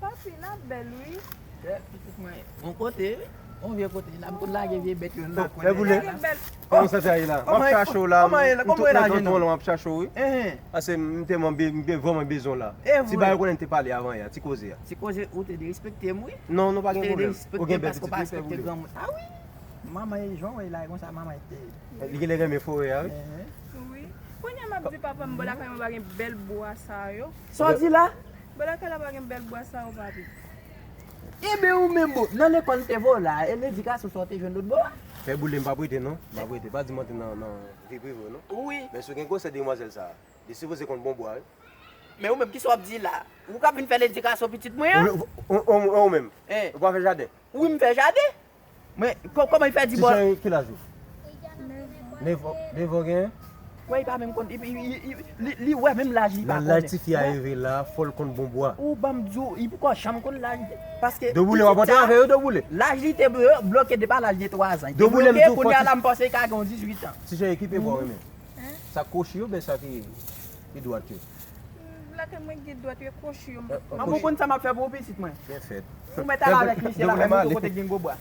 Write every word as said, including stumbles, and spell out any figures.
Papi, n ap bèl, wi. Bon kote, wi. Bon vye kote. La, m konn lage vye bèt yo nan kwen. Fè boule. Kòman sa te ye la? M ap chache w la. M nan tonton la, m ap chache w, wi. Pase m te vrèman bezwen w la. Ti bagay ou konnen n te pale avan yè, ti koze a. Ti koze, ou te derespekte m, wi. Non, non, pa gen pwoblèm. Ou gen bèl pitit, wi, fè boule. Ah wi. Manman e jan w wè la, e konsa manman te. Li genlè renmen forè a, wi. Wi. Kounye a m ap di papa m, bò lakay mwen pa gen bèl bwa sa yo. Sa w di la? Bò lakay la pa gen bèl bwa sa yo, papi. Enben ou menm, bon, nan lekòl te voye w la, e ledikasyon sa w te jwenn lòt bò a? Fè boule, m p ap rete non, m p ap rete. Pa di m antre nan, nan vi prive w non. Wi. Men si w gen konsèy demwazèl sa, li sipoze konn bon bwa, wi. Men ou menm, kisa w ap di la? Ou k ap vin fè ledikasyon pitit mwen an? Ou menm, ou pa fè jaden? Wi, m fè jaden. Men, kòman li fè di bò? Ti chan ki laj ou? Nevan. Nevan genyen? Wè, li pa menm konn, li wè menm laj li pa konnen. Nan laj tifi a rive la, fò l konn bon bwa. Ou ban m di w, li poko janm konn laj li. Paske. Doboule, w ap antre avè yo, Doboule? Laj li te bloke depi laj de twazan. Li te bloke, kounye a la m panse li ka gen yon dizuit an. Ti chan, ki pye bwa w renmen? Sa kwochi yo oubyen sa ki, ki dwat yo? Lakay mwen gen dwat yo, kwochi yo. An bon, konn sa m ap fè pou ou, pitit mwen. Byen fèt. Ou mèt al avèk misye la, fè moto kote gen gwo bwa.